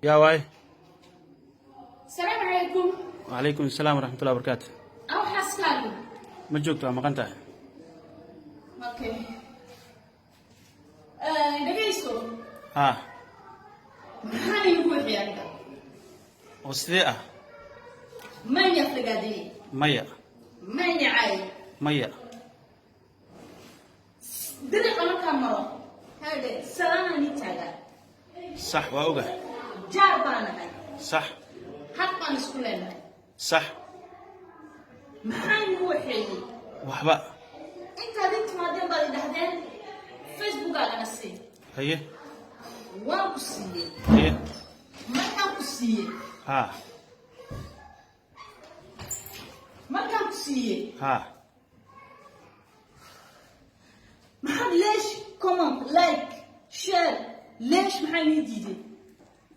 Yaa waay? Asalaamu calaykum. Wacalaykum asalaam waraxmatullahi wabarakaatu. Aw xaaskaagu? Ma joogto, waa maqan tahay. Okay, dhegayso. Haa. Maxaan iigu wixii aniga? Oo sidee ah? Mayna aflagaadiyey? Maya. Mayna caay? Maya. Dariiqa markaan maro haadhe salaanaan ii taagaa. Sax, waa ogahay. Jaar baan nahay. Sax. Xaq baan isku leenahay. Sax. Maxaan iigu waxeeyey? Waxba. Intaad ii timaadeen baad i dhahdeen Facebookaagana sii. Haye. Waan ku siiyey. Haye. Markaan ku siiyey, haa, markaan ku siiyey, haa, maxaad leesh comment, like, share, leesh maxaa inii diiday?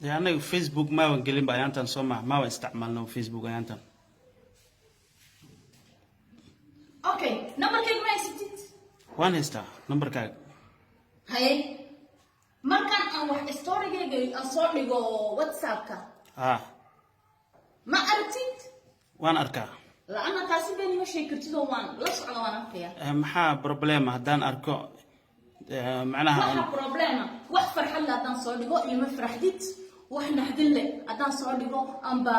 Dee annaga Facebook maaban gelinba ayaantan, soo maha? Maaban isticmaalno Facebook ayaantan. Okay, numberkayga ma haysatid? Waan haystaa nambarkaaga. Haye, markaan aan wax storygayga aan soo dhigo WhatsAppka, haa, ma aragtid? Waan arkaa. La-anna taasi been ima sheegi kartid oo waan la socda, waan arkaya. Maxaa problema haddaan arko? Macnaha waxa problema, wax farxad leh haddaan soo dhigo ima farxdid, wax naxdin leh haddaan soo dhigo amba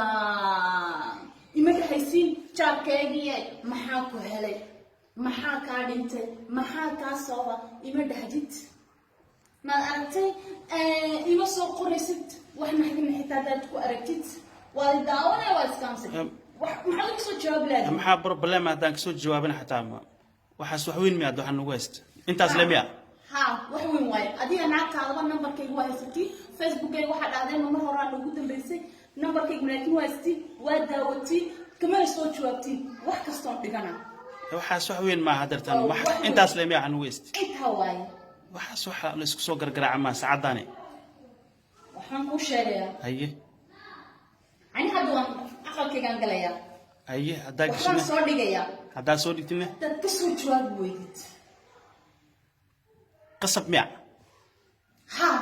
ima dhahaysiin jaabkaygiye maxaa ku helay, maxaa kaa dhintay, maxaa kaa sooba, ima dhahdid. Maad aragtay? Ima soo qoraysid wax naxdin leh xitaa haddaad ku aragtid, waa daawanaya, waa iskaamsay. Wax maxaa laga soo jawaab laadi? Maxaa problema haddaan kasoo jawaabana xataa? Ma waxaas wax weyn miyaad waxaan nagu haysta intaas le miya? Haa, wax weyn waaye. Adiga naagtaadaba nambarkayga waa haysatiin, Facebookkayga waxaa dhahdeen mar horaa noogu dambaysay nambarkayga, laakiin waa haysatiin, waa daawatiin, kamana soo jawaabtiin wax kastoon dhigana. Waxaas wax weyn maaha hadeertan. Oo, wax wax weyn. Intaas le miya waxaan nagu haysta? Intaa waaye. Waxaas waxa la isku soo gargaraaca maa saacaddaani. Waxaan kuu sheegayaa, Haye. ani hadda waan aqalkaygaan galayaa. Haye, haddaa waxbaan gashina soo dhigayaa. Haddaa soo dhigtina? Hadaad ka soo jawaabi weydid. Qasab miya? Haa.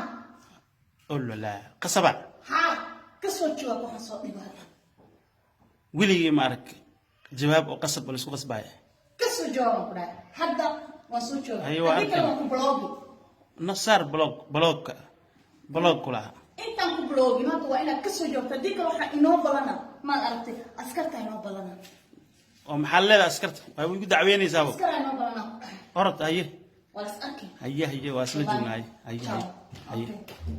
Ololaa, qasaba? Haa, ka soo jawaab waxaan soo dhigo hadda. Weligii ma arag jawaab oo qasab oo la isku qasbaya. Ka soo jawaabaan ku dhahay, hadda waan soo jawaab. Haye, waa haddii kale arkayna. waan ku blocki. Nasaar block, blockka block ku lahaa. Intaan ku blockgin hadda waa inaad kasoo jawaabto, haddii kale waxaa inoo badana, maad aragtay, askartaa inoo badana. Oo maxaa leedahay askarta? Waa igu dacweynaysaaba. Askaraa inoo badana ku dhahay. Orod, haye. Waa is arkay. Haye, haye, waa isla joognaa. Haye, haye. Ciao. Haye. Okay.